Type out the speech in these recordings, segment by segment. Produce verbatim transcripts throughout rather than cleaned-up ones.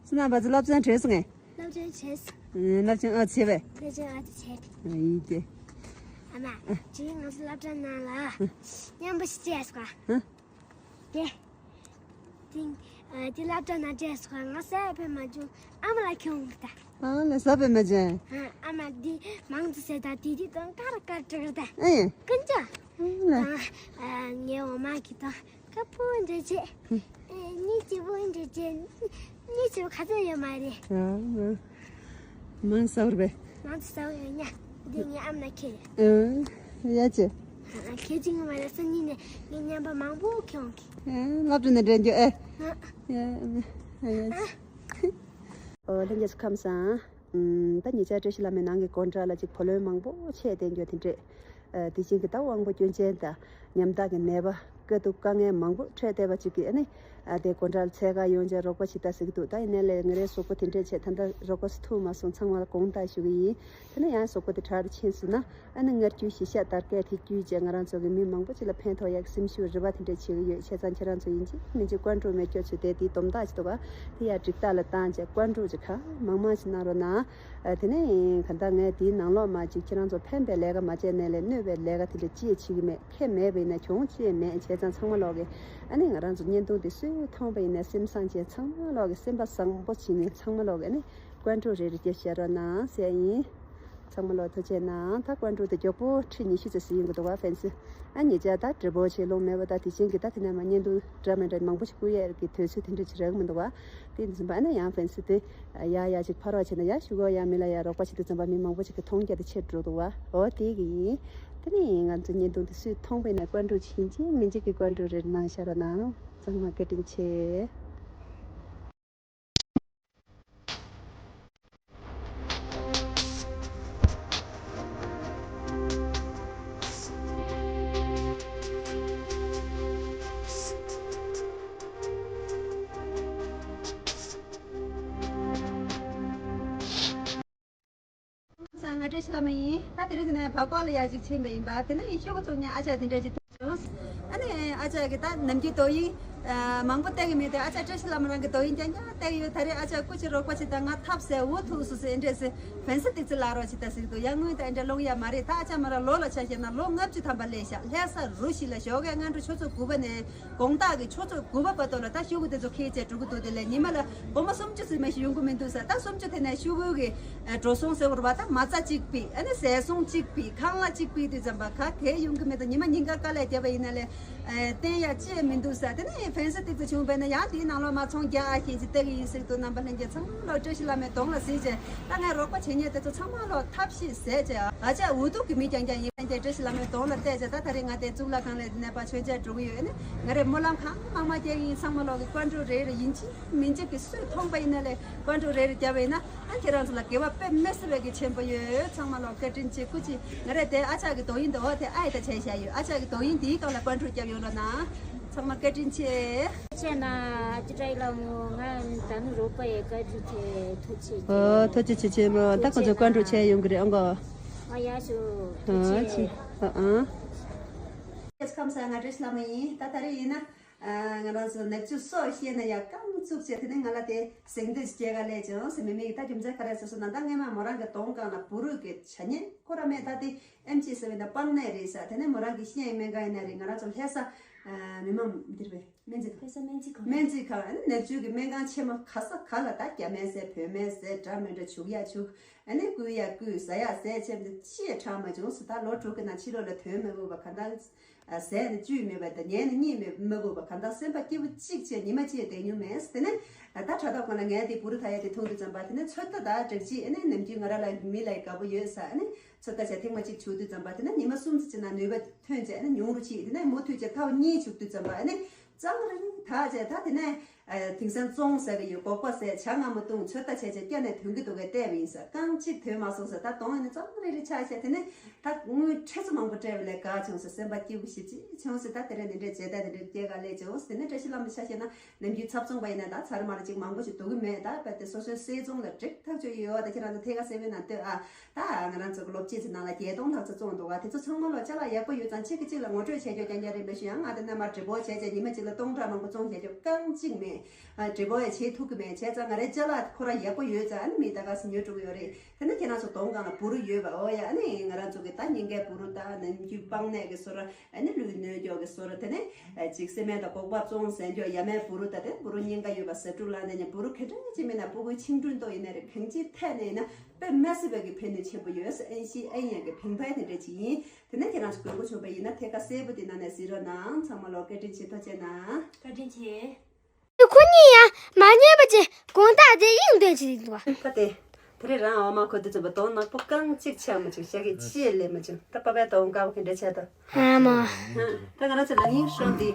སུ་ན་བ་ཚོ་སློབ་ཚན་བྲེས་སོང་ངས། སློབ་ཚན་བྲེས། སློབ་ཚན་ཨ་བྱེད་པས། སློབ་ཚན་ཨ་ཚ་བྱེད། ཡིན་ཏེ། ཨ་མ། ཅིག་ང་ཚོ་སློབ་གྲྭ་ནང་ལ་མཉམ་པོ་ཞིག་བྲེས་སོང་། དེ། དེ་དེ་སློབ་གྲྭ་ནང་བྲེས་སོང་། ང་ཟས་ཕེབས་མ་བྱུང་། ཨ་མ་ལ་ཁྱོད་འོང་གི་ད། ཨ་ལ་ཟས་ཕེབས་མ་བྱུང་། ཨ་མ་འདི་མང་དུ་ཟས་ད་དེ་དེ་དང་ཀར་ཀར་ཀྲིག་ད། ཨེ། ཀུན་ཅོ། ཨ་ལ། ཨ་ངའི་འོ་མ་གི་དང་། ཁ་པོ་འདྲ་བྱེད། ཨེ། གཉིད་སྐྱིད་པོ་འདྲ་བྱེད། གཉིད་སྐྱིད་པོ་ག་ཚོད་ཡོད་མ་རེད། ཨ། མང་ཟ་བར་བས། མང་ཟ་བར་ཡོད་ཉ། འདི་ངའི་ཨམ་ན་ཁྱེར། ཨ། ཡ་ཅེ། ཨ། ཁྱེད་ཅིག་མ་རེད། སང་ཉིན་ནས་ངའི་མཉམ་པ་མང་པོ་ཁྱོད་ཀྱི། ཨ། སློབ་གྲྭ་ནས་འདྲེན་རྒྱུ་ཨེ། ཨ། ཡ་ཡ་ཅེ། ཨོ་ལྷན་རྒྱས་སུ་ཁམས་བཟང་། ཨམ། ད་ཉེ་ཆར་བཀྲ་ཤིས་བླ་མའི་ནང་གི་སྒོ་འགྲམ་ལ་ཅིག་བུ་ལོན་མང་པོ་ཆད་བསྡད་རྒྱུ་དེ་འདྲས། ཨ། དེ་བཞིན་གྱི་ད་དབང་པོ་སྐྱོན་ཅན་དང་ཉམ་ཐག་གི་ནད་པ་དཀའ་སྡུག་དཀའ་ངལ་མང་པོ་འཕྲད་བསྡད་པ་ཅིག་གིས་ཨ་ནི། ཨ། དེ་སྒོ་འགྲམ་ལ་འཚོལ་ག་ཡོང་བྱས་རོགས་པ་བྱེད་ད་ཟེར་གྱི་འདུག་ད་ཡིན་ནའི་ལས་ང་རའི་གཟུགས་པོ་དེ་འདྲས་བྱས་ད་ལྟ་རོགས་པ་སུ་ཐུག་མ་སོང་། ཚང་མ་ལ་དགོངས་དག་ཞུ་གི་ཡིན། དེ་ནས་ཡང་གཟུགས་པོ་དེ་དྲག་རུ་ཕྱིན་སོང་ན་ཨ་ནི་མངར་སྐྱུར་གཞིས་ཆགས་དར་གས་ཐིག་སྐྱུར་བཅས་ང་རང་ཚོ་གི་མི་མང་པོ་ཅིག་ལ་ཕན་ཐོགས་ཡག་སེམས་ཤུགས་རེ་བ་དེ་འདྲས་བྱེད་ཀྱི་ཡོད། བྱས་ཙང་ཁྱེད་རང་ཚོ་ཡིན་གཅིག་མིན་གཅིག་ཀོན་ཀྲུའུ་མེད་སྐྱོ་ཚོས་དེ་དེའི་སྡོམ་རྟགས་ཅིག་འདུག་ག་དེ་ཡང་འགྲིག་རྟགས་ལ་བཏང་བྱས་ཀོན་ཀྲུའུ་ཅིག་གང་མང་མང་ཞིག་གནང་རོགས་གནང་། ཨ། དེ་ནས་གང་ལྟར་ངས་དེའི་ནང་ལོགས་མ་ཅིག་ཁྱེད་རང་ཚོ་ཕན་པའི་ལས་ཀ་མ་བྱས་ནའི་ལས་གནོད་པའི་ལས་ཀ་དེ་འདྲ་ཅི་ཡང་བྱེད་ཀྱི་མེད། ཁེ་མེད་པ་ཡིན་ན་གྱོང་ཅི་ཡང་མེད། བྱས་ཙང་ཚང་མ་ལོག་གིས་ཨ་ནི་ང་རང་ཚོ་བརྙན་ཐུང་དེ་སུས་མཐོང་པ་ཡིན་ན་སེམས་བཟང་བྱས་ཚང་མ་ལོག་གིས་སེམས་པ་བཟང་པོ་བྱེད་མཁན་ཚང་མ་ལོག་གིས་ཨ་ནི་ཀོན་ཀྲུའུ་རེ་རེ་བརྒྱབ་བཞག་རོགས་གནང་ཟེར་ཡིན། ཚང་མ་ལོག་ཐུགས་རྗེ་གནང་། ད་ཀོན་ཀྲུའུ་དེ་མགྱོགས་པོ་ཁྲི་ཉི་ཤུ་ཙམ་ཟིན་ཡོང་གི་འདུག་བ་ཕན་སི། ཨ་ཉེ་ཆར་ད་བགྲེས་པོ་བྱེད་ལོང་མེད་པ་ད་དེ་བཞིན་གྱི་ད་དེ་ནས་མ་བརྙན་ཐུང་འདྲ་མི་འདྲ་མང་པོ་ཞིག་བསྐུར་ཡས་ཀྱི་དུས་ཚོད་དེ་འདྲ་ཅིག་རག་གི་མི་འདུག་བ། དེ་འཛིན་པ་ཨ་ནི་ཡང་ཕན་སི་དེ་ཡ་ཡ་ཅིག་ཕར་བ་བྱས་ན་ཡ་ཤུ་གོ་ཡ་མི་ལ་ཡ་རོགས་པ་བྱེད་དུས་ཙམ་པ་མི་མང་པོ་ཞིག་གི་མཐོང་རྒྱ་དེ་ཆེར་འགྲོ་འདུག་བ། འོ་དེ་གི་ཡིན། དེ་ནས་ང་ཚོ་བརྙན་ཐུང་དེ་སུས་མཐོང་པ་ཡིན་ན་ཀོན་ཀྲུའུ་ཕྱིན་ཅི་མིན་ཅི་གི་ཀོན་ཀྲུའུ་རེ་རེ་གནང་ཤག་རོགས་གནང་། ཚང་མ་བཀའ་དྲིན་ཆེ། ང་བཀྲ་ཤིས་བླ་མ་ཡིན། ད་དེ་རིང་དེ་ནས་བ་ཀོ་ལ་ཡར་ཅིག་ཕྱིན་པ་ཡིན་པ། དེ་ནས་ཡིན་ཤོག་གུ་ཚོགས་ཉིན་ཨ་ཅག་དེ་འདྲ་ཅིག་ཐུག་བྱུང་། ཨ་ནི་ཨ་ཅག་གིས་ད་ནམ་རྒྱུན་དོ་དབྱིངས་མང་པོ་བལྟ་གི་མེད་དེ། ཨ་ཅག་བཀྲ་ཤིས་བླ་མ་རང་གི་དོ་དབྱིངས་རྐྱང་རྐྱང་བལྟ་གི་ཡོད། ད་རེས་ཨ་ཅག་སྐུ་མཁྱེན་རོགས་པ་བྱེད་དང་། ང་ཐབས་ཟད་འུ་ཐུག་སོང་ཟེར་འདྲ་ཟེར་ཕན་སི་ཏིག་ཙི་ལབ་རོགས་བྱེད་དང་ཟེར་གི་འདུག་ཡང་སྔོན་དང་འདྲ་ལོང་ཡ་མ་རེད། ད་ཨ་ཅག་མ་རང་ལོ་ལ་ཆ་བཞག་ན་ལོ་ལྔ་བཅུ་ཐམ་པ་སླེབས་ཤག་ལྷ་ས་རུ་བཞི་ལ་ཞོགས་ཀས་སྔ་དྲོ་ཆུ་ཚོད་དགུ་པ་ནས། དགོང་དག་གི་ཆུ་ཚོད་དགུ་པ་བར་དུ་ལ་ད་ཤོག་གུ་དེ་ཚོ་འཁྱེར་བྱས་འགྲོ་གི་འདུག་དེ་ལས་ཉི་མ་ལ་སྒོར་མོ་སུམ་ཅུ་ཙམ་མ་ཞིག་ཡོང་གི་མི་འདུག་ཟེར། ད་སུམ་ཅུ་དེ་ནས་ཤོག་གུ་གི་འགྲོ་སོང་ཟེར་བ་རེད་པ། ད་མ་རྩ་གཅིག་པུས་ཨ་ནི་ཟས་སོང་གཅིག་པུས་ཁང་གླ་གཅིག་པུས་དུས་ཙམ་པ་ག་གེ་ཡོང་གི་མི་འདུག་ཉི་མ་ཉིན་དཀར་དཀའ་ལས་བརྒྱབ་པ་ཡིན་ན་ལས་བསྟན་ཡ་ཅི་ཡང་མི་འདུག་ཟེར། དེ་ནས་ཕན་སི་ཏིག་ཙི་བྱུང་བས་ན་ཡང་དེའི་ནང་ལོགས་མ་ཚོང་རྒྱག་ཨ་ཤེས་ཅི་ལྟ་གི་ཡིན་ཟེར་འདུག་རྣམ་པ་ལྷན་རྒྱས་ཚང་མ་ལོག་བཀྲ་ཤིས་བླ་མའི་གདོང་ལ་གཟིགས་བྱས། ད་ངས་རོགས་པ་བྱེད་མཁན་དེ་ཚོ་ཚང་མ་ལོག་ཐབས་ཤེས་ཟད་བྱས། ཨ་ཅག་འུ་ཐུག་གི་མི་རྐྱང་རྐྱང་ཡིན། ལྷན་རྒྱས་བཀྲ་ཤིས་བླ་མའི་གདོང་ལ་བལྟས་བྱས། ད་ད་རེས་ང་དེ་གཙུག་ལག་ཁང་ལ་གནས་པ་མཆོད་མཇལ་འགྲོ་གི་ཡོད། ཨ་ནི་ང་རས་སྨོན་ལམ་གང་མང་མང་རྒྱག་གི་ཡིན། ཚང་མ་ལོག་གི་ཀོན་ཀྲུའུ་རེ་རེ་ཡིན་གཅིག་མིན་གཅིག་གི་སུས་མཐོང་པ་ཡིན་ན་ལས་ཀོན་ཀྲུའུ་རེ་རེ་བརྒྱབ་པ་ཡིན་ན། ཨ་ཁྱེད་རང་ཚོ་ལ་དགེ་བ་དཔེ་མི་སྲིད་པའི་གི་ཆེན་པོ་ཡོད། ཚང་མ་ལོག་བཀའ་དྲིན་ཆེ། སྐུ་མཁྱེན། ང་རས་དེ་ཨ་ཅག་གི་དོ་དབྱིངས་དེ་འོ་དེ་ཨ་ཡེ་ད་བྱས་བཞག་ཡོད། ཨ་ཅག་གི་དོ་དབྱིངས་དེའི་སྒང་ལ་ཀོན་ཀྲུའུ་བརྒྱབ་ཡོང་རོགས་གནང་། ཚང་མ་བཀའ་དྲིན་ཆེ། ཆེ་ན་ཨ་ཅི་ཏྲ་ཡི་ལ་མོ་ང་ད་ནི་རོགས་པ་ཡི་བཀའ་བརྒྱུད་དེ་ཐུགས་རྗེ་ཆེ། ཨོ་ཐུགས་རྗེ་ཆེ་ཆེན་མོ། ད་ཁོ་ཚོ་ཀོན་ཀྲུའུ་བྱས་ཡོང་གི་རེད། ཨང་གོ། ཨ་ཡ་ཞུ། ཨ་ཐུགས་རྗེ་ཆེ། ཨ་ཨ། ཁམས་བཟང་། ང་བཀྲ་ཤིས་བླ་མ་ཡིན། ད་ད་རེས་ཡིན་ན། ཨ་ང་རང་ཚོ་ནག་ཆུ་སོགས་བཤད་ན་ཡང་རྐང་བཙུགས་བྱས་དེ་ནས་ང་ལ་དེ་གཟེངས་བསྟོད་ཅིག་སྐྱེལ་ག་སླེབས་བྱུང་ཟེར། མི་མིག་ད་རྒྱུ་མཚན་ག་རེ་ཟེར་སོང་ན། ད་སྔས་མ་མོ་རང་གི་གདོང་སྒང་ལ་བུ་རུ་གི་བྱ་ཉེས་ཁོ་ར་མེད། ད་དེ་ཨེམ་ཆི་ཟེར་བའི་ན་སྤང་ནད་རེད་ཟེར། དེ་ནས་མོ་རང་གི་བཤད་སྨན་ཁང་ཡིན་ན་རེད། ང་རང་ཚོ་ལྷ་ས་མི་མང་འདིར་བས་སྨན་རྩིས་ཁང་། ལྷ་ས་སྨན་རྩིས་ཁང་། སྨན་རྩིས་ཁང་། ཨ་ནི་ནག་ཆུ་གི་སྨན་ཁང་ཆེན་མོ་ག་ས་ག་ལ་ད་རྒྱ་སྨན་ཟས་བོད་སྨན་ཟས་འདྲ་མི་འདྲ་བྱུག་ཡ་བྱུག་ཨ་ནི་བསྐུས་ཡ་བསྐུས། ཟ་ཡ་ཟས་བྱས་ཅི་ཡང་དྲག་མ་བྱུང་ཟེར། ད་ལོ་དྲུག་གི་ནང་ཕྱི་ལོགས་ལ་ཐོན་མི་དགོས་པ་གང་ལྟར། ཟས་ནི་བཅུད་མེད་པ་དང་ཉལ་ནི་གཉིད་མི་མི་དགོས་པ་གང་ལྟར་སེམས་པ་སྐྱིད་པོ་གཅིག་བྱས་ཉི་མ་གཅིག་བསྡད་མྱོང་མེད། དེ་ནས་ད་དྲ་ཐོག་ཁོ་ན་ངས་དེ་བུ་རུ་ཐ་ཡ་དེ་མཐོང་དུས་ཙམ་པ་དེ་ནས་ཚོད་ལྟ་དང་སྦྲགས་ཅིག་ཨ་ནི་ནམ་རྒྱུན་ང་ར་ལ་མི་ལ་དགའ་པོ་ཡོད་ས། ཨ་ནི་ཚོད་ལྟ་བྱས་ཐེངས་མ་གཅིག་བྱུག་དུས་ཙམ་པ་དེ་ནས་ཉི་མ་གསུམ་ཙམ་ཅིག་ནང་ནུས་པ་ཐོན་བྱས་ཨ་ནི་ཉུང་རུ་ཕྱིན། དེ་ནས་མུ་མཐུད་བྱས་ཐེངས་གཉིས་བྱུག་དུས་ཙམ་པ་ཨ་ནི་གཙང་རིང་ཐག་བྱས། ད་དེ་ནས་དེང་སང་བཙོང་ཟེར་གི་ཡོད། སྒོག་པ་ཟས་ཇ་མངར་མོ་བཏུང་། ཚོད་ལྟ་བྱས་བྱས་བསྐྱར་ནས་ཐོན་གི་འདུག་གས་བལྟས་པ་ཡིན་ཟེར། རྐང་གཅིག་ཐོན་མ་སོང་ཟེར། ད་གདོང་ཡིན་ན་གཙང་རིང་རིང་ཆགས་བྱས། དེ་ནས་ད་དངུལ་ཁྲི་ཚོ་མང་པོ་སྤྲད་པ་ལས་དགའ་བྱུང་ཟེར། སེམས་པ་སྐྱིད་པོ་ཞེ་ཅིག་བྱུང་ཟེར། ད་དེ་རིང་འདི་འདྲའི་མཇལ་དར་འདི་འདྲའི་སྐྱེལ་ག་སླེབས་བྱུང་ཟེར། དེ་ནས་བཀྲ་ཤིས་བླ་མ་ཆ་བཞག་ན་ནམ་རྒྱུན་ཚབ་བཙོང་པ་ཡིན་ན་ད་ཚར་མ་ར་ཅིག་མང་པོ་ཞིག་འདུག་གི་མེད། ད་རྦད་དེ་སོ་སོའི་སེལ་ཚོང་ལ་འགྲིག་ཐག་ཆོད་ཡོད། ད་ཁྱེད་རང་ཚོ་ཐད་ཀར་གསལ་པོའི་ནང་ལྟོས་ཨ། ད་ང་རང་ཚོ་གི་སློབ་ཆེན་ཚོའི་ནང་ལ་བརྒྱད་སྟོང་ལྷག་ཙམ་བཙོང་འདུག་ག་དེ་ཚོ་ཚང་མ་ལོ་ཅ་ལག་ཡག་པོ་ཡོད་ཙང་གཅིག་གིས་གཅིག་ལ་ངོ་སྤྲོད་བྱས་རྒྱུ་རྐྱང་རྐྱང་རེད། མ་གཞི་ཡང་ང་དེ་ནས་མར་འགྲེམས་སྤེལ་བྱས་བྱས་ཉི་མ་གཅིག་ལ་སྟོང་ཕྲག་མང་པོ་བཙོང་བྱས་རྒྱུ་རྐང་གཅིག་མེད། ཨ་འབྲས་བུ་ཡང་བྱེད་ཐུབ་ཀྱི་མེད། བྱས་ཙང་ང་རའི་ཅ་ལག་ཁོ་རང་ཡག་པོ་ཡོད་ཙང་ཨ་ནི་མི་ད་ག་སེ་ཉོ་འགྲོ་གི་ཡོད་རེད། དེ་ནས་ཁྱེད་རང་ཚོ་གདོང་སྒང་ལ་བུ་རུ་ཡོད་པ། འོ་ཡ། ཨ་ནི་ང་རང་ཚོ་གི་ད་སྙིང་གའི་བུ་རུ་དང་ནམ་རྒྱུན་སྤང་ནད་ཀྱི་བཟོ་འདྲ། ཨ་ནི་ལུས་གནོད་སྐྱོབ་ཀྱི་བཟོ་འདྲ། དེ་ནས་ཅིག་སེམས་ནད་དང་སྒོག་པ་བཙོང་ཟས་འཇོག་ཡ་མའི་བུ་རུ་དང་། དེ་བུ་རུ་སྙིང་ག་ཡོད་པ་ཟ་འབྲུ་ལངས་ནས་ཉ་བུ་རུ་ག་འདྲ་ཅིག་མིན་ན་སྤུ་གུའི་ཆིངས་འགྲོས་མདོག་ཡིན་ན་རེད། གང་ཅིའི་ཐད་ནས་ཡིན་ན་དཔེ་མ་སྲིད་པའི་གི་ཕན་ནུས་ཆེན་པོ་ཡོད། ཨན་ཤི་ཨན་ཡང་གི་ཕན་པ་དེ་འདྲ་ཅིག་ཡིན། དེ་ནས་ཁྱེད་རང་ཚོ་དགོས་མཁོ་བྱུང་བ་ཡིན་ན་ཐད་ཀ་སེར་པོ་དེ་ནང་ནས་གཟིགས་རོགས་གནང་། ཚང་མ་ལོ་བཀའ་དྲིན་ཆེ། ཐུགས་རྗེ་གནང་། བཀའ་དྲིན་ཆེ། ཁོ་གཉིས་ཡང་མ་ཉན་པ་ཅིག་དགོང་དག་དེ་ཡིན་འདོན་བྱེད་འདུག་པ། ད་དེ། དེ་རིང་རང་ཨ་མ་ཁོ་དེ་ཚོ་བ་གདོང་ནག་པོ་རྐང་གཅིག་ཆགས་མ་བྱུང་། ཤ་གི་ཅི་ཡང་ལས་མ་བྱུང་། ད་པ་པའི་གདོང་དཀར་པོ་ག་འདྲ་བྱས་ད། ཨ་མ། ད་ང་རང་ཚོ་ལ་ཉིང་ཧྲོ་འདི།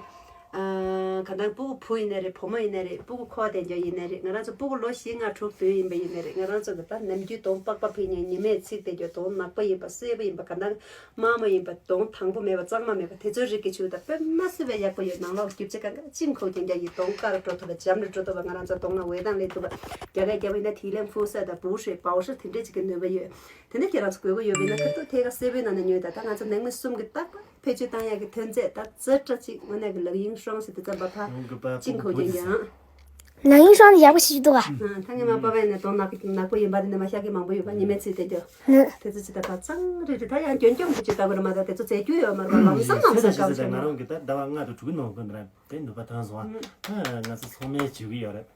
ཨ། ག་ད་སྤུ་གུ་བུ་ཡིན་ནའི་རེད། བུ་མོ་ཡིན་ནའི་རེད། སྤུ་གུ་ཁོག་དེ་འཇོག་ཡིན་ནའི་རེད། ང་རང་ཚོ་སྤུ་གུ་ལོ་བཞི་ལྔ་དྲུག་བདུན་ཡིན་པ་ཡིན་ནའི་རེད། ང་རང་ཚོ་གི་ད་ནམ་རྒྱུན་གདོང་པགས་པ་ཕིག་ཉིན་ཉི་མས་ཚིག་དེ་འཇོག་གདོང་ནག་པོ་ཡིན་པ་སེར་པོ་ཡིན་པ་ག་ད། དམར་མོ་ཡིན་པ་གདོང་དང་པོ་མེད་པ་གཙང་མ་མེད་པ་དེ་ཚོའི་རིགས་ཀྱི་ཆུ་ད་དཔེ་མ་སྲིད་པའི་ཡག་པོ་ཡོད། ནང་ལོགས་རྒྱུ་ཆ་གང་ག་ཅིང་ཁོག་ཀྱང་རྒྱ་ཡི་གདོང་དཀར་འགྲོ་ཐུབ་པ། འཇམ་རུ་འགྲོ་ཐུབ་པ། ང་རང་ཚོ་གདོང་ལ་འོད་མདངས་སླེབས་ཐུབ་པ། རྒྱ་སྐད་རྒྱབ་པ་ཡིན་ན་ཐིག་ལེ་ཕུ་ས་དང་བུ་ཧྲེ་བའོ་ཧྲེ་དེ་འདྲས་ཅིག་གི་ནུས་པ་ཡོད། དེ་ནས་ཁྱེད་རང་ཚོ་དགོས་མཁོ་ཡོད་པ་ཡིན་ན་ཁ་ཐུག་ཐད་ཀ་སེར་པོའི་ནང་ནས་ཉོས། ད་ད་ང་ཚོ་ནང་མི་གསུམ་གྱི་རྟག་པར་བེད་སྤྱོད་བཏང་ཡག་གི་ཐོན་རྫས་ད་རྩེ་གྲ་ཅིག་དངོས་གནས་ཀྱི་ལག་གཡིང་ཧྲོང་ཟེར་དུས་ཙམ་པ་ཕ་ཅིང་ཁོག་ཀྱང་ཀྱང་། ནང་ཡིན་སོང་ནས་ཡག་པོ་ཞིག་འདུག་ག་ཨ། ད་ངས་མ་པ་བས་ནས་གདོང་ནག་ནག་པོ་ཡིན་པ་དེ་འདྲ་མ་ཤ་གི་མང་པོ་ཡོད་པ་ཉི་མའི་ཚིག་དེ་འདྲ། ནི། དེ་ཚོ་ཅི་ད་ག་ཚང་རེད་རེད། ད་ཡང་རྒྱུན་སྐྱོང་དུ་ཅི་ལྟ་བུ་རེད་མ་གཏོགས་དེ་ཚོ་རྫས་འགྱུར་ཡོད་མ་རེད་པ། ལམ་སང་ལམ་སང་ཤ་ཤ་ཤ་ཤ་ང་རང་གི་ད་ཟླ་བ་ལྔ་དང་དྲུག་གི་ནང་ཁོ་འདི་ར་དེ་ནུས་པ་ཐོན་སོང་། ཨ། ང་ཚོ་ཚང་མས་བྱེད་ཀྱི་ཡོད་རེད།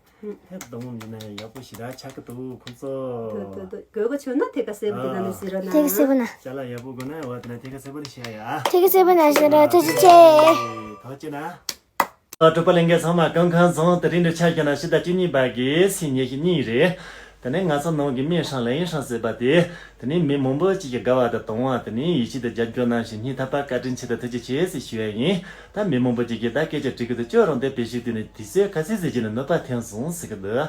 ཧེ་གདོང་མོ་མི་ན་ཡག་པོ་ཞེ་དྲག་ཆགས་ཀྱི་འདུག་ཁོང་ཚོ། དོ་དོ་དོ། དགོས་མཁོ་བྱུང་ན་ཐད་ཀ་སེར་པོ་དེ་ནང་ནས་གཟིགས་རོགས་གནང་། ཐད་ཀ་སེར་པོ་ན། ཅ་ལག་ཡག་པོ་དགོས་ན་འོ་དེ་ན་ཐད་ཀ་སེར་པོ་ལ་བཤད་ཡ། ཐད་ཀ་སེར་པོ་ན་གཟིགས་རོགས། ཐུགས་རྗེ་ཆེ། ཐུགས་རྗེ་གནང་། ཨ། གྲོགས་པོ་ལྷན་རྒྱས་ཚང་མ་སྐུ་ཁམས་བཟང་། དེ་རིང་འདི་ཆ་བཞག་ན་ཕྱི་ཟླ་བཅུ་གཉིས་པ་གི་ཚེས་ཉི་ཤུ་གཉིས་རེད། དེ་ནས་ང་ཚོ་ནང་གི་སྨན་ཧྲང་ལེ་ཡིན་ཧྲང་ཟེར་བ་དེ། དེ་ནས་མི་མང་པོ་ཅིག་གིས་དགའ་བ་དང་དུང་བ། དེ་ནས་ཡིད་ཆེས་དང་རྒྱབ་སྐྱོར་གནང་ཞིང་སྙིང་ཐག་པ་བཀའ་དྲིན་ཆེ་དང་ཐུགས་རྗེ་ཆེ་ཟེར་ཞུ་ཡ་ཡིན། ད་མི་མང་པོ་ཅིག་གིས་ད་སྐད་ཆ་དྲི་གི་འདུག་ཁྱོད་རང་དེ་བེད་སྤྱོད་བཏང་ནས་དུས་ཚོད་ག་ཚོད་ཟིན་གྱི་ནས་ནུས་པ་ཐོན་སོང་ཟེར་གི་འདུག་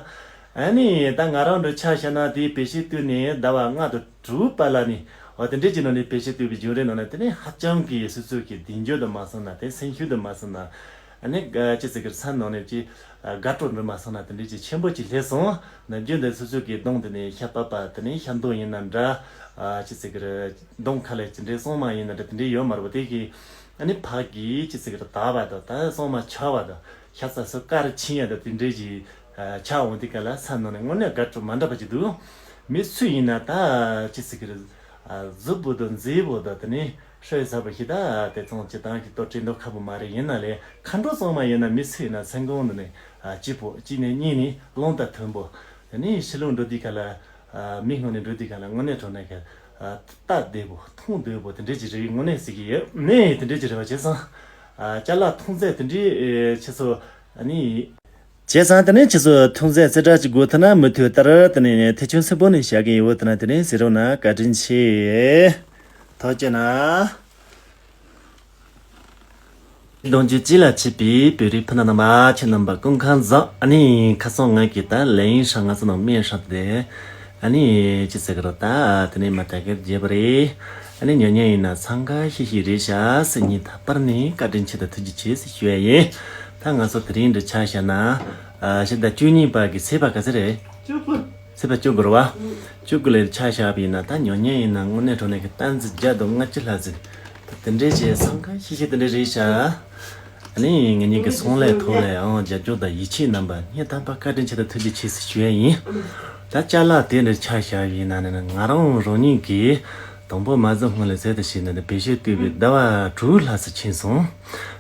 ཨ་ནི་ད་ང་རང་འདྲ་ཆ་བཞག་ན་དེའི་བེད་སྤྱོད་བཏང་ནས་ཟླ་བ་ལྔ་དང་དྲུག་པ་ལ་ནི། འོ་དེ་འདྲས་ཀྱི་ནང་ནས་བེད་སྤྱོད་བཏང་བའི་བརྒྱུད་རིམ་ནང་ན་དེ་ནས་ཧ་ཅང་གི་སོ་སོ་གི་གདེང་འཇོག་དུ་མ་སོང་ན། དེ་སེམས་ཤུགས་དུ་མ་སོང་ན། ཨ་ནི་ཅི་ཟེར་གི་སེམས་ནང་ནས་ཅི་དགའ་སྤྲོ་འདྲ་མ་སོང་ན་དེ་འདྲས་ཀྱི་ཆེན་པོ་ཅིག་སླེབས་སོང་། ནམ་རྒྱུན་དུ་སོ་སོ་གི་གདོང་དེ་ནས་ཤ་པགས་པ། དེ་ནས་ཤ་མདོག་ཡིན་ན་འདྲ། ཨ། ཅི་ཟེར་གི་རེད། གདོང་ཁ་ལ་ཅི་འདྲའི་སྲང་མ་ཡིན་ན་འདྲ་དེ་འདྲའི་ཡོད་མ་རེད་པ། དེ་གི་ཨ་ནི་ཕ་གི་ཅི་ཟེར་གི་རེད། དག་པ་དང་ད་སྲང་མ་ཆག་པ་དང་ཤ་ཚ་སོ་དཀར་ཕྱིན་ཡ་དང་དེ་འདྲའི་ཅིག་ཨ། ཆགས་འོང་དུས་སྐབས་ལ་སེམས་ནང་ནས་དངོས་གནས་དགའ་སྤྲོ་མ་འདྲ་བ་ཅིག་འདུག་མི་སུ་ཡིན་ན་ད་ཅི་ཟེར་གི་རེད། ཨ། གཟུགས་པོ་དང་མཛེས་པོ་དང་དེ་ནས་ཧྲོས་ཚ་པོ་ཞིག་ད་དེ་ཚོང་ཅི་དང་ཞིག་ཏོ་བྲིས་མདོག་ཁ་པོ་མ་རེད། ཡིན་ན་ལས་མཁའ་འགྲོ་ཚང་མ་ཡིན་ན་མི་སུ་ཡིན་ན་སེམས་ཁོང་དུ་ནས། ཨ། གཅིག་པོ་གཅིག་ནས་གཉིས་ནས་རླུང་དང་མཐུན་པོ། དེ་ནས་ཕྱི་ལོགས་འགྲོ་དུས་སྐབས་ལ། ཨ། མི་སྔོན་ནས་འགྲོ་དུས་སྐབས་ལ་དངོས་གནས་དྲང་གནས་ཀྱི། ཨ། ལྟ་བདེ་པོ་མཐོང་བདེ་པོ་དེ་འདྲས་ཅིག་རེད། དངོས་གནས་ཟེར་གི་ཡོད་ནས་དེ་འདྲས་ཅིག་རེད་པ། བྱས་ཙང་། ཨ། ཅ་ལག་མཐོང་ཚད་དེ་འདྲས་ཆེ་ཚོ། ཨ་ནི། བྱས་ཙང་དེ་ནས་ཁྱེད་ཚོ་མཐོང་ཚད་རྩེ་གྲས་ཅིག་དགོས་ཐུག་ན་མུ་མཐུད་ལྟར་དེ་ནས་ཐེ་ཆུང་སུན་པོ་ནས་བཞག་གི་ཡོད། དེ་ན་དེ་ནས་ཟེར་རོགས་གནང་། བཀའ་དྲིན་ཆེ། ཐུགས་རྗེ་གནང་། གདོང་རྒྱུད་སྤྱི་ལ་མཆིས་པའི་བོད་རིགས་ཕུ་ནུ་རྣམ་པ། ཁྱེད་རྣམ་པ་སྐུ་ཁམས་བཟང་། ཨ་ནི་ཁ་སང་ང་གིས་ད་ལེ་ཡིན་ཧྲང་ང་ཚོ་ནང་སྨན་ཧྲང་དེ། ཨ་ནི་ཅི་ཟེར་གི་རེད། ད་དེ་ནས་མ་ད་གེར་བརྗེད་པ་རེད། ཨ་ནི་ཉོ་མཁན་ཡིན་ན་འཚང་ཁ་ཤིག་ཤིག་རེད་ཤག་ཟེར། སྙིང་ཐག་པར་ནས་བཀའ་དྲིན་ཆེ་དང་ཐུགས་རྗེ་ཆེ་ཟེར་ཞུ་ཡ་ཡིན། ད་ང་ཚོ་དེ་རིང་འདི་ཆ་བཞག་ན། ཨ། ཕྱི་ཟླ་བཅུ་གཉིས་པ་གི་ཚེས་པ་ག་ཚོད་རེད། བཅུ་དགུ། ཚེས་པ་བཅུ་དགུ་རེད་པ། བཅུ་དགུ་ལ་ཆ་བཞག་པ་ཡིན་ན་ད་ཉོ་མཁན་ཡིན་ན་དངོས་གནས་དྲང་གནས་ཀྱི་སྟོང་ཚོ་བརྒྱ་དང་ལྔ་བཅུ་ལྷག་ཙམ། ད་དེ་འདྲའི་བྱས་འཚང་ཁ་ཤིག་ཤིག་དེ་འདྲ་རེད་ཤག་ཨ་ནི་ངེད་གཉིས་ཀྱི་ཚོང་ལས་ཐོག་ལས་ཨང་རྒྱབ་སྐྱོར་དང་ཡིད་ཆེས་གནང་བ་སྙིང་ཐག་པ་བཀའ་དྲིན་ཆེ་དང་ཐུགས་རྗེ་ཆེ་ཟེར་ཞུ་ཡ་ཡིན། ད་ཅ་ལག་དེ་འདྲ་ཆ་བཞག་ཡིན་ན་ནི་ང་རང་རང་ཉིད་ཀྱིས་དང་པོ་མ་འཛོམས་སྔོན་ལ་ཟས་དང་ཞིག་ནི་བེད་སྤྱོད་བཏུས་པའི་ཟླ་བ་དྲུག་ལྷག་ཙམ་ཕྱིན་སོང་།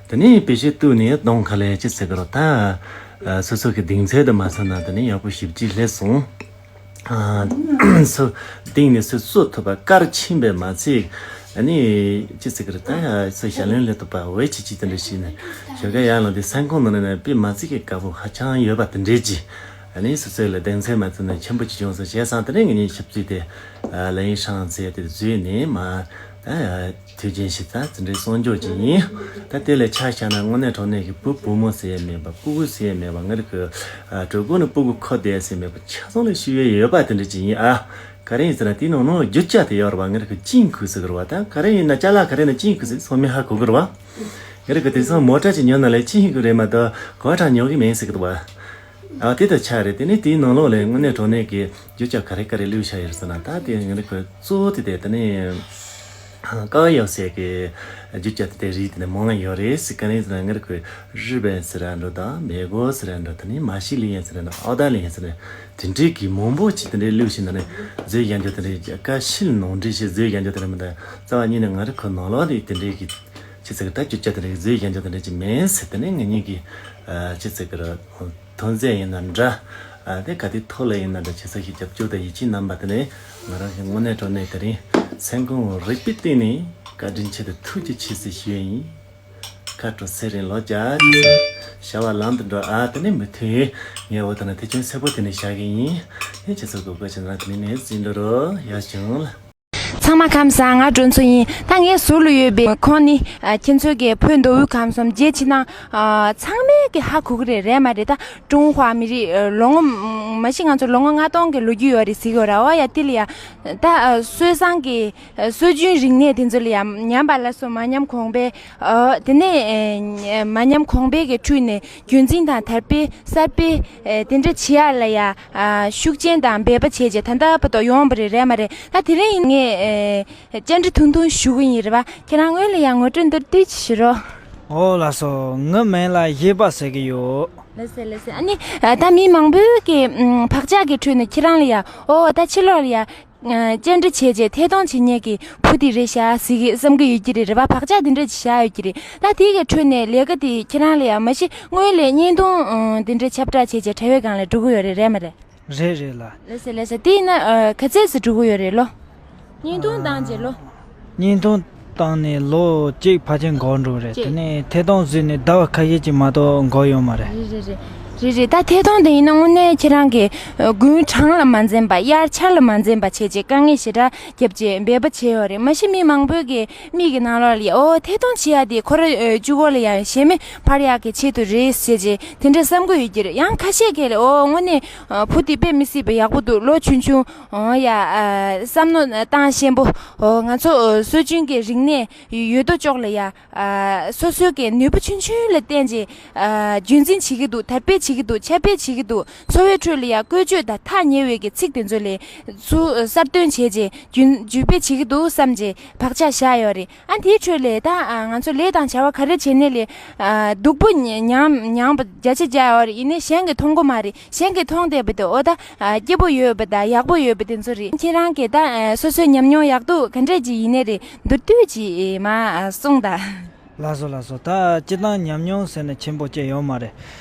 དེ་ནས་བེད་སྤྱོད་བཏུས་ནས་གདོང་ཁ་ལ་ཅི་ཟེར་གི་རེད། ད་སོ་སོ་གི་གདེང་ཚོད་དུ་མ་སོང་ན་དེ་ནས་ཡག་པོ་ཞེ་པོ་ཅིག་སླེབས་སོང་། ཨ། སུ་གདེང་ནས་སུ་གསོ་ཐུབ་པ་དཀར་ཕྱིན་པས་མ་ཚད། ཨ་ནི་ཅི་ཟེར་གི་རེད། ད་སུ་ཞལ་ལན་ལས་ཐུབ་པ་འོད་ཆི་ཆི་དེ་འདྲ་ཞིག་ནས་ཞོགས་ཀ་ཡར་ལངས་དུས་སེམས་ཁོང་ནང་ནས་དཔེ་མ་ཚིག་གི་དགའ་པོ་ཧ་ཅང་ཡོད་པ་དེ་འདྲས་ཀྱི། ཨ་ནི་སོ་སོའི་ལ་གདེང་ཚོད་མ་ཚང་ན་ཆེན་པོ་ཅིག་བྱུང་སོང་། བྱས་ཙང་དེ་ནས་ངེད་གཉིས་ཆབ་སྲིད་དེ། ཨ། ལེ་ཡིན་ཧྲང་ཟེར་དེ་བཟོས་ནས་མ། ཨ། དུས་རྒྱུན་ཞིག་ད་དེ་འདྲའི་གསོག་འཇོག་ཅིག་ཡིན། ད་དེ་ལས་ཆ་བཞག་ན་དངོས་གནས་དྲང་གནས་ཀྱི་བུ་བུ་མོ་ཟེར་ཡས་མེད་པ། སྤུ་གུ་ཟེར་ཡས་མེད་པ། ང་རང་གི། ཨ། གྲོད་ཁོག་ནས་སྤུ་གུ་འཁོར་བསྡད་ཟེར་མེད་པ། ཆ་ཚང་ལ་ཞུ་ཡས་ཡོད་པ་དེ་འདྲ་ཅིག་ཡིན། ཨ། ག་རེ་ཡིན་ཟེར་ན་དེའི་ནང་ནང་རྒྱུ་ཆ་དེ་ཡོད་རེད་པ། ང་རང་གི་ཅིན་ཁུ་ཟེར་གི་རེད་པ། ད་ག་རེ་ཡིན་ན་ཅ་ལག་ག་རེ་ཡིན་ན་ཅིན་ཁུ་ཟེར་སོང་མི་ཧ་གོ་གི་རེད་པ། ང་རང་གི་དེང་སང་མོ་ཊ་ཅིག་ཉོ་ན་ལས་ཅིན་ཁུ་རེད་མ་གཏོགས་གོ་ཊ་ཉོ་གི་མེད་ཟེར་གི་འདུག་པ། ཨ། དེ་ལྟར་ཆགས་རེད། དེ་ནས་དེའི་ནང་ལོགས་ལ་དངོས་གནས་དྲང་གནས་ཀྱི་རྒྱུ་ཆ་ག་རེ་ག་རེ་བླུགས་བཞག་ཡོད་ཟེར་ན། ད་དེ་ང་རང་གི་གཙོ་བོ་དེ་དེ་དེ་ནས། ཀའོ་ཡའོ་ཟེར་གི་རྒྱུ་ཆ་དེ་རིགས་དེ་ནས་མང་ཡོད་རེད་ཟེར། ག་རེ་ཟེར་ན་ང་རང་གི་རི་པན་ཟེར་ར་འགྲོ་དང་མེ་གོ་ཟེར་ར་འགྲོ། དེ་ནས་མ་ཤི་ལི་ཡན་ཟེར་ར་འགྲོ། ཨོ་ད་ལི་ཡན་ཟེར་ར། དེ་འདྲའི་གི་མང་པོ་ཅིག་དེ་འདྲའི་བླུགས་ཤིག་ན་ནས་བཟོས་བཞག་རྒྱུ་དེ་འདྲའི་ཀ་ཤིལ་ནང་འདྲེས་ཤིག་བཟོས་བཞག་རྒྱུ་དེ་འདྲ་མི་འདུག་རྩ་བ་ཉིད་ནས་ང་རང་ཁོ་ནང་ལོགས་ནས་དེ་འདྲའི་གི་ཅི་ཟེར་གི་ད་རྒྱུ་ཆ་དེ་འདྲའི་བཟོས་བཞག་རྒྱུ་དེ་འདྲ་ཅིག་མེད་ཟེར། དེ་ནས་ངེད་གཉིས་ཀྱི་ཅི་ཟེར་གི་ར། ཐོན་རྫས་ཡིན་ན་འདྲ། ཨ་དེ་ག་དེ་ཐོག་ལ་ཡིན་ན་འདྲ། ཆེ་ས་ཞིག་རྒྱབ་སྐྱོར་དང་ཡིད་ཆེས་གནང་བ་དེ་ནས་ང་རང་གི་དངོས་གནས་དྲང་གནས་དེ་རིང་སེམས་ཁོང་རིག་པའི་སྟེང་ནས་བཀའ་དྲིན་ཆེ་དང་ཐུགས་རྗེ་ཆེ་ཟེར་ཞུ་ཡ་ཡིན། ཁ་དྲོ་ཚེ་རིང་ལོ་བརྒྱ་ཟེར། བྱ་བ་ལམ་དུ་འགྲོ། ཨ་དེ་ནས་མུ་མཐུད་ངས་འོ་ད་ན་དེ་ཅུང་ཟད་པོ་དེ་ནས་བཞག་གི་ཡིན། ཡིན་ཆེ་ས་གོ་དགོས་ཆེ་ན་དེ་ནས་ནས་འཛིན་འགྲོ་རོགས། ཡག་བྱུང་ལ། ཚང་མ་ཁམས་བཟང་། ང་སྒྲོན་མཚོ་ཡིན། ད་ངའི་ཟུར་ལ་ཡོད་པའི་ཁོང་ནི་ཨ་ཁྱེད་ཚོའི་གི་བོད་མདོ་དབུས་ཁམས་གསུམ་རྒྱལ་ཕྱི་ནང་ཨ་ཚང་མས་གི་ཧ་གོ་གི་རེད། རེད་མ་རེད། ད་ཀྲུང་ཧྭ་མི་རིགས་ཨ་ལོ་ངོ་མ་གཞི་ང་ཚོ་ལོ་ངོ་ལྔ་སྟོང་གི་ལོ་རྒྱུས་ཡོད་རེད་ཟེར་གི་ཡོད་ར། འོ་ཡ་དེ་ལ་ཡ་ད་ཨ་སྲོལ་བཟང་གི་ཨ་སྲོལ་རྒྱུན་རིག་གནས་དེ་ཚོ་ལ་ཡ་ཉམས་པ་སླར་གསོ་མ་ཉམས་གོང་འཕེལ། ཨ་དེ་ནས་ཨ་མ་ཉམས་གོང་འཕེལ་གི་ཁྲོད་ནས་རྒྱུན་འཛིན་དང་དར་སྤེལ་གསར་སྤེལ་ཨ་དེ་འདྲ་བྱེད་ཡ་ལ་ཡ་ཨ་ཤུགས་རྐྱེན་དང་འབད་པ་བྱས་རྗེས་ད་ལྟ་བར་དུ་ཡོང་བ་རེད། རེད་མ་རེད། ད་དེ་རིང་ངས་ཨ་བཅར་འདྲི་ཐུང་ཐུང་ཞུ་གི་ཡིན། རེད་པ། ཁྱེད་རང་སྔོན་ལ་ཡ་ངོ་སྤྲོད་མདོར་བསྡུས་ཅིག་ཞུ་རོགས། ཨོ་ལགས་སོ། ངའི་མིང་ལ་གཞས་པ་ཟེར་གི་ཡོད། ལགས་སེ་ལགས་སེ། ཨ་ནི་ཨ་ད་མི་མང་པོས་ཀྱི་ཨམ་བག་ཆགས་ཀྱི་ཁྲོད་ནས་ཁྱེད་རང་ལ་ཡ་ཨོ་ད་ཕྱི་ལོགས་ལ་ཡ་ཨ་བཅར་འདྲི་བྱས་རྗེས་ཐད་གཏོང་བྱེད་མཁན་གྱི་བུ་དེ་རེད་ཤག་ཟེར་གི་བསམ་གི་ཡོད་ཀྱི་རེད། རེད་པ། བག་ཆགས་དེ་འདྲ་ཅིག་བཞག་ཡོད་ཀྱི་རེད། ད་དེ་གི་ཁྲོད་ནས་ལས་ཀ་དེ་ཁྱེད་རང་ལ་ཡ་མ་གཞི་སྔོན་ལ་བརྙན་ཐུང་ཨ་དེ་འདྲ་ཁྱབ་བསྒྲགས་བྱས་རྗེས་དྲ་བའི་སྒང་ལ་འགྲོ་གི་ཡོད་རེད། རེད་མ་རེད། རེད་རེད་ལགས། ལགས་སེ་ལགས་སེ། དེ་ཡིན་ན་ཨ་ག་ཚད་ཙམ་འགྲོ་གི་ཡོད་རེད་ལོ། བརྙན་ཐུང་བཏང་རྗེས་ལོ། བརྙན་ཐུང་བཏང་ནས་ལོ་གཅིག་ཕལ་ཆེར་འགོར་འགྲོ་གི་རེད། གཅིག་དེ་ནས་ཐད་གཏོང་བཟོས་ནས་ཟླ་བ་ཁ་ཤས་ཅིག་མ་གཏོགས་འགོར་ཡོད་མ་རེད། རེད་རེད་རེད། རེད་རེད། ད་ཐད་གཏོང་དེ་ཡིན་ན་དངོས་གནས་ཁྱེད་རང་གིས་ཨ་དགུན་གྲང་ལ་མ་འཛེམས་པ་དབྱར་ཆར་ལ་མ་འཛེམས་པ་བྱས་རྗེས་དཀའ་ངལ་ཞེ་དྲག་རྒྱབ་རྗེས་འབད་པ་བྱས་ཡོད་རེད། མ་གཞི་མི་མང་པོས་ཀྱི་མིག་གི་ནང་ལོགས་ལ་ཡ་ཨོ་ཐད་གཏོང་བྱེད་ཡ་དེ་ཁོ་རང་ཨ་གཅིག་པོ་ལ་ཡ་གཞན་མི་ཕར་ཡག་གི་ཆེད་དུ་རེད་ཟེར་རྗེས་དེ་འདྲ་བསམ་གི་ཡོད་ཀྱི་རེད། ཡང་ཁ་ཤས་ཀྱིས་ལ་ཨོ་དངོས་གནས་ཨ་བུ་དེ་དཔེ་མི་སྲིད་པ་ཡག་པོ་འདུག་ལོ་ཆུང་ཆུང་ཨོ་ཡ་ཨ་བསམ་མནོ་བཏང་ཤེས་པོ། ཨོ་ང་ཚོ་ཨ་སྲོལ་རྒྱུན་གྱི་རིག་གནས་ཡོད་དོ་ཅོག་ལ་ཡ་ཨ་སོ་སོའི་གི་ནུས་པ་ཆུང་ཆུང་ལ་བརྟེན་རྗེས་ཨ་རྒྱུན་འཛིན་བྱེད་ཀྱི་འདུག་དར་སྤེལ་བྱེད་ཀྱི་འདུག་ཁྱབ་སྤེལ་བྱེད་ཀྱི་འདུག་འཚོ་བའི་ཁྲོད་ལ་ཡ་བཀོལ་སྤྱོད་དང་ཐག་ཉེ་བའི་གི་ཚིག་དེ་ཚོ་ལས་ཚུར་གསར་བཏོན་བྱས་རྗེས་རྒྱུན་རྒྱུན་སྤེལ་བྱེད་ཀྱི་འདུག་བསམ་རྗེས་བག་ཆགས་བཞག་ཡོད་རེད། ཨ་དེའི་ཁྲོད་ལས་ད་ཨ་ང་ཚོ་ལས་དང་བྱ་བ་ག་རེ་བྱེད་ནས་ལས་ཨ་སྡུག་པོ་མྱ་མྱངས་པ་བརྒྱ་ཆ་བརྒྱ་ཡོད་རེད། ཡིན་ནའི་གཞན་གྱིས་མཐོང་གི་མ་རེད། གཞན་གྱིས་མཐོང་བསྡད་པ་དེ་ཨོ་ད་ཨ་སྐྱིད་པོ་ཡོད་པ་དང་ཡག་པོ་ཡོད་པ་དེ་ཚོ་རེད། ཁྱེད་རང་གིས་ད་ཨ་སོ་སོའི་ཉམས་མྱོང་ཡག་སྡུག་ག་འདྲས་ཅིག་ཡིན་ནའི་རེད། མདོར་བསྡུས་ཅིག་མར་གསུངས་དང་། ལགས་སོ་ལགས་སོ། ད་སྤྱིར་བཏང་ཉམས་མྱོང་ཟེར་ན་ཆེན་པོ་ཅིག་ཡོད་མ་རེད།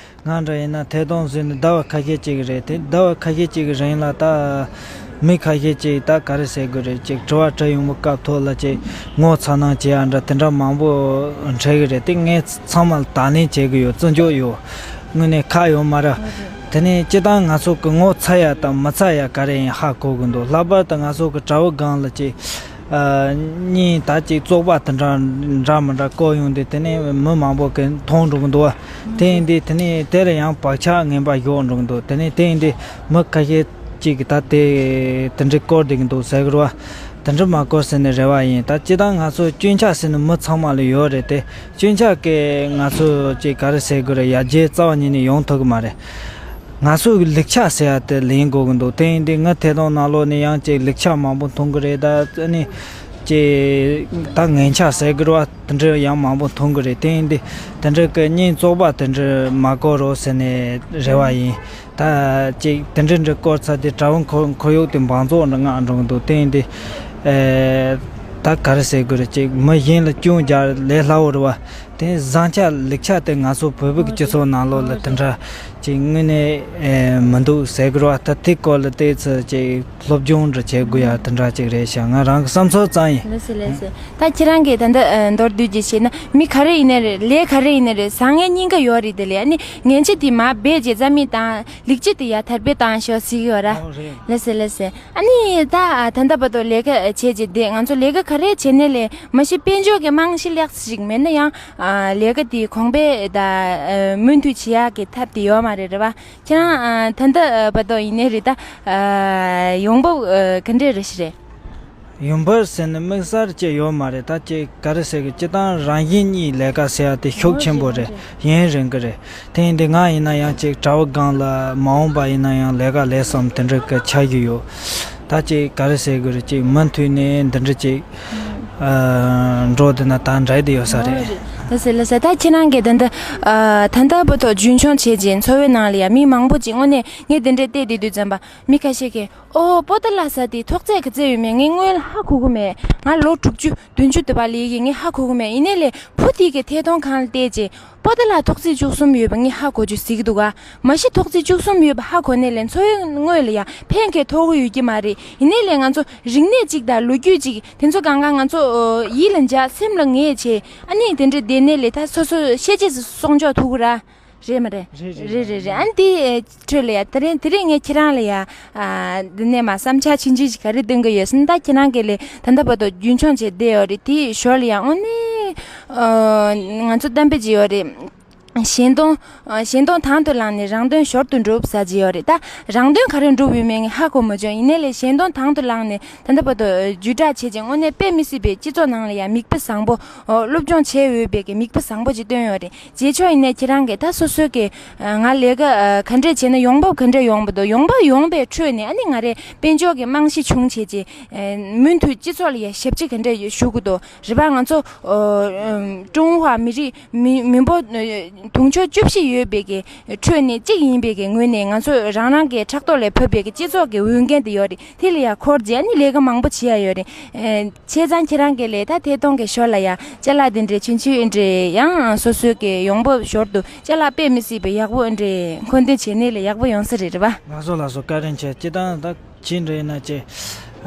ང་འདྲ་ཡིན་ན་ཐད་གཏོང་བཟོས་ནས་ཟླ་བ་ཁ་ཤས་ཅིག་རེད་དེ། ཟླ་བ་ཁ་ཤས་ཅིག་གི་རིང་ལ་ད་མི་ཁ་ཤས་ཅིག་ད་ག་རེ་ཟེར་དགོས་རེད། ཅིག་དྲི་བ་དྲི་ཡོང་བའི་སྐབས་ཐོག་ལ་ཅིག་ངོ་ཚ་སྣང་བྱེད་ཡ་འདྲ་དེ་འདྲ་མང་པོ་འཕྲད་གི་རེད་དེ། ངས་ཚང་མ་ལ་བརྡ་ལན་བྱེད་གི་ཡོད། བརྩི་འཇོག་ཡོད། དངོས་གནས་ཁག་ཡོད་མ་རེད། དེ་ནས་སྤྱིར་བཏང་ང་ཚོ་གི་ངོ་ཚ་ཡ་དང་མི་ཚ་ཡ་ག་རེ་ཡིན་ཧ་གོ་གི་འདུག་ལྷག་པར་དུ་ང་ཚོ་གི་དྲ་བའི་སྒང་ལ་ཅིག་ཨ་གཉིས་ད་ཅིག་བཙོག་པ་དེ་འདྲ་འདྲ་མི་འདྲ་བཀོད་ཡོང་དུས་དེ་ནས་མི་མང་པོ་གི་མཐོང་འགྲོ་གི་འདུག་བ། དེ་ཡིན་དུས་དེ་ནས་དེ་ལ་ཡང་བག་ཆགས་ངན་པ་ཞོག་འགྲོ་གི་འདུག་དེ་ནས་དེ་ཡིན་དུས་མི་ཁ་ཤས་ཅིག་གིས་ད་དེ་དེ་འདྲའི་བཀོད་བསྡད་ཀྱི་འདུག་ཟེར་གི་རེད་བ། དེ་འདྲ་མ་བཀོད་ཟེར་ནས་རེ་བ་ཡིན། ད་སྤྱིར་བཏང་ང་ཚོ་སྐྱོན་ཆ་ཟེར་ནས་མི་ཚང་མ་ལ་ཡོད་རེད་དེ། སྐྱོན་ཆ་གི་ང་ཚོ་ཅིག་ག་རེ་ཟེར་དགོས་རེད། ཡར་རྒྱས་རྩ་བ་ཉིད་ནས་ཡོང་ཐུབ་ཀྱི་མ་རེད། ང་ཚོ་གི་ལེགས་ཆ་ཟེར་ཡ་དེ་ལེན་དགོས་ཀྱི་འདུག་དེ་ཡིན་དུས་ངའི་ཐད་གཏོང་ནང་ལོགས་ནས་ཡང་ཅིག་ལེགས་ཆ་མང་པོ་མཐོང་གི་རེད། ད་ཨ་ནི་ཅིག་ད་ངན་ཆ་ཟེར་དགོས་རེད་བ། དེ་འདྲ་ཡང་མང་པོ་མཐོང་གི་རེད། དེ་ཡིན་དུས་དེ་འདྲ་གི་གཉེན་བཙོག་པ་དེ་འདྲ་མ་བཀོད་རོགས་ཟེར་ནས་རེ་བ་ཡིན། ད་ཅིག་དེ་འདྲ་འདྲ་བཀོད་ཚར་དུས་དྲ་བ་ཁོར་ཁོར་ཡུག་དེ་འབག་བཙོག་འདྲ་མངགས་འགྲོ་གི་འདུག་དེ་ཡིན་དུས་ཨེ་ད་ག་རེ་ཟེར་དགོས་རེད། ཅིག་མི་གཞན་ལ་སྐྱོན་རྒྱག་ལས་སླ་བོ་རེད་བ། དེ་བཟང་ཆ་ལེགས་ཆ་དེ་ང་ཚོ་བོད་པའི་སྤྱི་ཚོགས་ནང་ལོགས་ལ་དེ་འདྲ་ཅིག་དངོས་གནས་ཨེ་མི་འདུག་ཟེར་གི་རེད་བ། ད་དེ་སྐོར་ལ་ཏོག་ཙམ་ཅིག་སློབ་སྦྱོང་འདྲ་བྱེད་དགོས་ཡ་དེ་འདྲ་ཅིག་རེད་ཤག་ང་རང་གི་བསམ་ཚུལ་ཙམ་ཡིན། ལགས་སེ་ལགས་སེ། ད་ཁྱེད་རང་གིས་ད་ལྟ་ཨ་མདོར་བསྡུས་ཅིག་བྱས་ན་མི་ག་རེ་ཡིན་ནའི་རེད། ལས་ག་རེ་ཡིན་ནའི་རེད། བཟང་ངན་གཉིས་ཀ་ཡོད་རེད། དེ་ལས་ཨ་ནི་ངན་ཆ་དེ་མར་སྦས་རྗེས་རྩ་མེད་བཏང་། ལེགས་ཆ་དེ་ཡར་དར་སྤེལ་བཏང་ཤོག་ཟེར་གི་ཡོད་ར། ཨོ་རེད། ལགས་སེ་ལགས་སེ། ཨ་ནི་ད་ད་ལྟ་བར་དུ་ལས་ཀ་བྱས་རྗེས་དེ་ང་ཚོ་ལས་ཀ་ག་རེ་བྱས་ནའི་ལས་མ་གཞི་དཔལ་འབྱོར་གྱི་རྨང་གཞི་ལེགས་ཤིག་མེད་ན་ཡང་ཨ་ལས་ཀ་དེ་གོང་འཕེལ་དང་ཨ་མུ་མཐུད་བྱེད་ཡག་གི་ཐབས་དེ་ཡོད་མ་རེད། རེད་བ། ཁྱེད་རང་ཨ་ད་ལྟ་བར་དུ་ཡིན་ནའི་རེད། ད་ཨ་ཡོང་འབབ་ཨ་ག་འདྲས་རེ་ཞིག་རེད། ཡོང་འབབ་ཟེར་ནས་དམིགས་བསལ་ཅིག་ཡོད་མ་རེད། ད་ཅིག་ག་རེ་ཟེར་གི་སྤྱིར་བཏང་རང་བཞིན་གཉིས་ལས་ཀ་ཟེར་ཡ་དེ་ཤུགས་ཆེན་པོ་རེད། ཡུན་རིང་གི་རེད། དེ་ཡིན་དུས་ང་ཡིན་ན་ཡང་ཅིག་དྲ་བ་སྒང་ལ་མ་འོངས་པ་ཡིན་ན་ཡང་ལས་ཀ་ལས་བསམ་དེ་འདྲ་གི་ཆགས་ཀྱི་ཡོད། ད་ཅིག་ག་རེ་ཟེར་གི་རེད། ཅིག་མུ་མཐུད་ནས་འདི་འདྲ་ཅིག་ ཨ། འགྲོ་དེ་ན་ད་འདྲ་དེ་ཡོད་ས་རེད། ལགས་སེ་ལགས་སེ། ད་ཁྱེད་རང་གིས་ད་ལྟ་ཨ་ད་ལྟ་བར་དུ་རྒྱུན་འཁྱོངས་བྱས་རྗེས་འཚོ་བའི་ནང་ལ་ཡ་མི་མང་པོ་ཅིག་དངོས་གནས་ངས་དེ་འདྲའི་བལྟས་བསྡད་དུས་ཙམ་པ་མི་ཁ་ཤས་ཀྱིས། ཨོ། པོ་ཏཱ་ལ་ཟེར་དེ་ཐོག་བརྩེགས་ག་ཚད་ཡོད་མེད་ངས་སྔོན་ལ་ཧ་གོ་གི་མེད། ང་ལོ་དྲུག་ཅུ་བདུན་ཅུ་དེ་བ་ལས་ཀྱི་ངས་ཧ་གོ་གི་མེད། ཡིན་ནའི་ལས་བུ་དེ་གི་ཐད་གཏོང་ཁང་ལ་བལྟས་རྗེས་པོ་ཏཱ་ལ་ཐོག་བརྩེགས་བཅུ་གསུམ་ཡོད་པ་ངས་ཧ་གོ་རྒྱུ་ཟེར་གི་འདུག་ག་མ་གཞི་ཐོག་བརྩེགས་བཅུ་གསུམ་ཡོད་པ་ཧ་གོ་ནའི་ལས་འཚོ་བའི་དངོས་ལ་ཡ་ཕན་ཁེ་ཐོགས་ཀྱི་ཡོད་ཀྱི་མ་རེད། ཡིན་ནའི་ལས་ང་ཚོ་རིག་གནས་གཅིག་དང་ལོ་རྒྱུས་གཅིག་དེ་ཚོ་གང་གང་ང་ཚོ་ཨོ་ཡིད་ལ་འཇགས་སེམས་ལ་ངེས་བྱས། ཨ་ནི་དེ་འདྲ་བསྡད་ནའི་ལས་ད་སོ་སོ་ཤེས་བྱས་སུ་གསོག་འཇོག་ཐུབ་ཀྱི་ར། རེད་མ་རེད། རེད་རེད། རེད་རེད་རེད། ཨ་ནི་དེའི་ཁྲོད་ལ་ཡ་དེ་རིང་དེ་རིང་ངས་ཁྱེད་རང་ལ་ཡ་ཨ་འདི་ནས་མ་བསམ་འཆར་ཆུང་ཆུང་ཞིག་ག་རེ་འདོན་གི་ཡོད་ཟེར་ན། ད་ཁྱེད་རང་གིས་ལས་ད་ལྟ་བར་དུ་རྒྱུན་འཁྱོངས་བྱས་བསྡད་ཡོད་རེད། དེའི་ཞོར་ལ་ཡ་དངོས་གནས་ཨ་ང་ཚོ་གཏམ་དཔེ་ཅིག་ཡོད་རེད། གཞན་དོན་ཨ་གཞན་དོན་དང་དུ་བླངས་ནས་རང་དོན་ཞོར་དུ་འགྲུབ་ཟེར་གྱི་ཡོད་རེད། ད་རང་དོན་ག་རེ་འགྲུབ་ཡོད་མེད་ངས་ཧ་གོ་མ་བྱུང་། ཡིན་ནའི་ལས་གཞན་དོན་དང་དུ་བླངས་ནས་ད་ལྟ་བར་དུ་བརྒྱུད་བསྒྲགས་བྱས་རྗེས་དངོས་གནས་དཔེ་མི་སྲིད་པའི་སྤྱི་ཚོགས་ནང་ལ་ཡ་མིག་དཔེ་བཟང་པོ་ཨོ་སློབ་སྦྱོང་བྱས་འོས་པའི་གི་མིག་དཔེ་བཟང་པོ་ཅིག་སྟོན་ཡོད་རེད། རྗེས་ཕྱོགས་ཡིན་ནའི་ཁྱེད་རང་གིས་ད་སོ་སོའི་གི་ཨ་ང་ལས་ཀ་ཨ་ག་འདྲས་བྱས་ན་ཡོང་འབབ་ག་འདྲས་ཡོང་བ་དང་ཡོང་འབབ་ཡོང་པའི་ཁྲོད་ནས་ཨ་ནི་ང་རའི་དཔལ་འབྱོར་གྱི་རྨང་གཞི་བྱུང་བྱས་རྗེས་ཨ་མུ་མཐུད་སྤྱི་ཚོགས་ལ་ཡ་ཞབས་ཕྱི་ག་འདྲས་ཞུ་དགོས་དང་རེད་པ། ང་ཚོ་ཨོ་ཨམ་ཀྲུང་ཧྭ་མི་རིགས་མི་མི་འབོར་ཨ་དུང་ཕྱུར་བཅུ་བཞི་ཡོད་པའི་གི་ཁྲོད་ནས་གཅིག་ཡིན་པའི་གི་ངོས་ནས་ང་ཚོ་རང་རང་གི་ཕྲག་ཐོག་ལས་ཕབ་པའི་གི་སྤྱི་ཚོགས་ཀྱི་འོས་འགན་དེ་ཡོད་རེད། དེ་ལ་ཡ་འཁོར་རྗེས་ཨ་ནི་ལས་ཀ་མང་པོ་བྱེད་ཡ་ཡོད་རེད། ཨེ། བྱས་ཙང་ཁྱེད་རང་གིས་ལས་ད་ཐད་གཏོང་གི་ཞོར་ལ་ཡ་ཅ་ལག་དེ་འདྲའི་ཆུང་ཆུང་འདྲའི་ཡང་སོ་སོའི་གི་ཡོང་འབབ་ཞོར་དུ་ཅ་ལག་དཔེ་མི་སྲིད་པའི་ཡག་པོ་འདྲའི་མཁོ་འདོན་བྱས་ནས་ལས་ཡག་པོ་ཡོང་ས་རེད། རེད་པ། ལགས་སོ་ལགས་སོ། བཀའ་དྲིན་ཆེ། སྤྱིར་བཏང་ད་ཅི་འདྲ་ཡིན་ན་ཅི།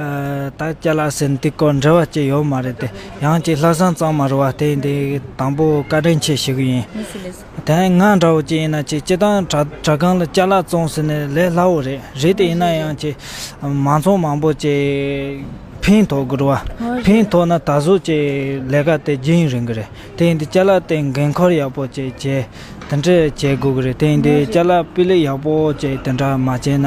ཨ་ད་ཅ་ལག་ཟེར་འདི་སྐོར་འབྲེལ་བ་ཅི་ཡོད་མ་རེད་དེ། ཡང་ཅི་ལྷག་བསམ་གཙང་མ་རེད་པ། དེ་འདི་དང་པོ་བཀའ་དྲིན་ཆེ་ཞུ་གི་ཡིན། ལགས་སོ་ལགས་སོ། དེ་ང་འདྲ་བོ་ཅི་ཡིན་ན་ཅི་སྤྱིར་བཏང་དྲ་དྲ་ཁང་ལ་ཅ་ལག་བཙོང་ཟེར་ནས་ལས་སླ་བོ་རེད། རེད་དེ་ཡིན་ན་ཡང་ཅི་མང་ཚོགས་མང་པོ་ཅིག་ཕན་ཐོགས་དགོས་རེད་པ། ཕན་ཐོགས་ན་ད་གཟོད་ཅིག་ལས་ཀ་དེ་རྒྱུན་རིང་གི་རེད། དེ་ཡིན་དུས་ཅ་ལག་དེ་འགན་འཁུར་ཡག་པོ་ཅིག་བྱས་དེ་འདྲ་བྱེད་དགོས་ཀྱི་རེད། དེ་ཡིན་དུས་ཅ་ལག་སྤུས་ལེགས་ཡག་པོ་ཅིག་དེ་འདྲ་མ་བྱས་ན་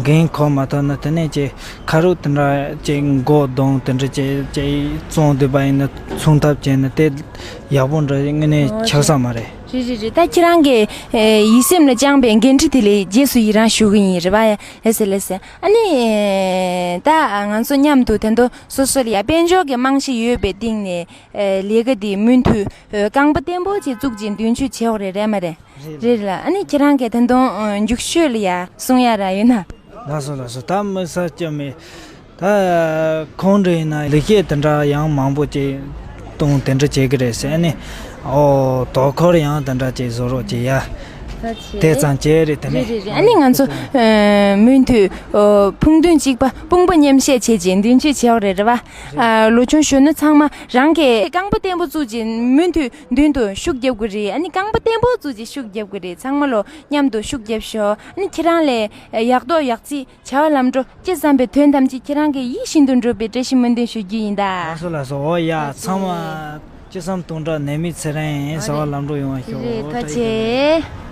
འགན་འཁུར་མ་ཐུབ་ན་དེ་ནས་ཅིག་ཁ་རུ་དེ་འདྲ་ཅིག་མགོ་གདོང་དེ་འདྲ་ཅིག་ཅིག་བཙོང་བསྡད་པ་ཡིན་ན་ཚོང་ཐབས་བྱས་ན་དེ་ཡག་པོ་འདྲ་དངོས་གནས་ཆགས་ས་མ་རེད། རེད་རེད་རེད། ད་ཁྱེད་རང་གི་ཨེ་ཡིད་སེམས་ལ་བཅངས་པའི་འགན་འཁྲི་དེ་ལ་རྗེས་སུ་ཡི་རང་ཞུ་གི་ཡིན། རེད་པ། ལགས་སེ་ལགས་སེ། ཨ་ནི་ད་ང་ཚོ་མཉམ་དུ་དེ་འདྲ་སོ་སོ་ལ་ཡ་དཔལ་འབྱོར་གྱི་རྨང་གཞི་ཡོད་པའི་སྟེང་ནས་ཨེ་ལས་ཀ་འདི་མུ་མཐུད་ཨེ་རྐང་པ་བརྟན་པོ་ཅིག་བཙུགས་རྗེས་མདུན་སྐྱོད་བྱེད་འོ་རེད། རེད་མ་རེད། རེད་རེད་ལགས། ཨ་ནི་ཁྱེད་རང་གིས་ད་དུང་ཨེ་མཇུག་ཤོས་ལ་ཡ་གསུང་ཡ་ར་ཡོད་ན། ལགས་སོ་ལགས་སོ། ད་དམིགས་བསལ་ཅི་མེད། ད་ཁོང་འདྲ་ཡིན་ན་ལེགས་སྐྱེས་དེ་འདྲ་ཡང་མང་པོ་ཅིག་གཏོང་དེ་འདྲ་བྱེད་ཀྱི་རེད་ཟེར་ནས། ཨོ་དོ་ཁུར་ཡང་དེ་འདྲ་ཅིག་བཟོ་རོགས་བྱེད་ཡ། ད་བྱེད། དེ་ཙམ་བྱས་རེད། དེ་རེད་ནས་རེད་རེད། ཨ་ནི་ང་ཚོ་ཨ་མུ་མཐུད་ཨོ་ཕུགས་འདུན་གཅིག་པ་དཔུང་པ་མཉམ་གཤིབ་བྱས་རྗེས་མདུན་སྐྱོད་བྱེད་འོ་རེད། རེད་པ། ཨ་ལོ་ཆུང་གཞོན་ནུ་ཚང་མ་རང་གི་རྐང་པ་བརྟན་པོ་བཙུགས་རྗེས་མུ་མཐུད་མདུན་དུ་ཤུགས་རྒྱབ་དགོས་རེད། ཨ་ནི་རྐང་པ་བརྟན་པོ་བཙུགས་རྗེས་ཤུགས་རྒྱབ་དགོས་རེད། ཚང་མ་ལོ་མཉམ་དུ་ཤུགས་རྒྱབ་ཤོག་ཨ་ནི་ཁྱེད་རང་ལ་ཡག་ཐོག་ཡག་བརྩེགས་བྱ་བ་ལམ་འགྲོ་ཅི་བསམ་པའི་དོན་ཐམས་ཅད་ཁྱེད་རང་གི་ཡིད་བཞིན་དུ་འགྲུབ་པའི་བཀྲ་ཤིས་སྨོན་འདུན་ཞུ་རྒྱུ་ཡིན་ད། ལགས་སོ་ལགས་སོ། འོ་ཡ། ཐུགས་རྗེ་ཆེ། ཚང་མ་ཅི་བསམ་དོན་འགྲུབ་ནད་མེད་ཚེ་རིང་བྱ་བ་ལམ་འགྲོ་ཡོང་བ་ཤོག་རེད། ཐུགས་རྗེ་ཆེ།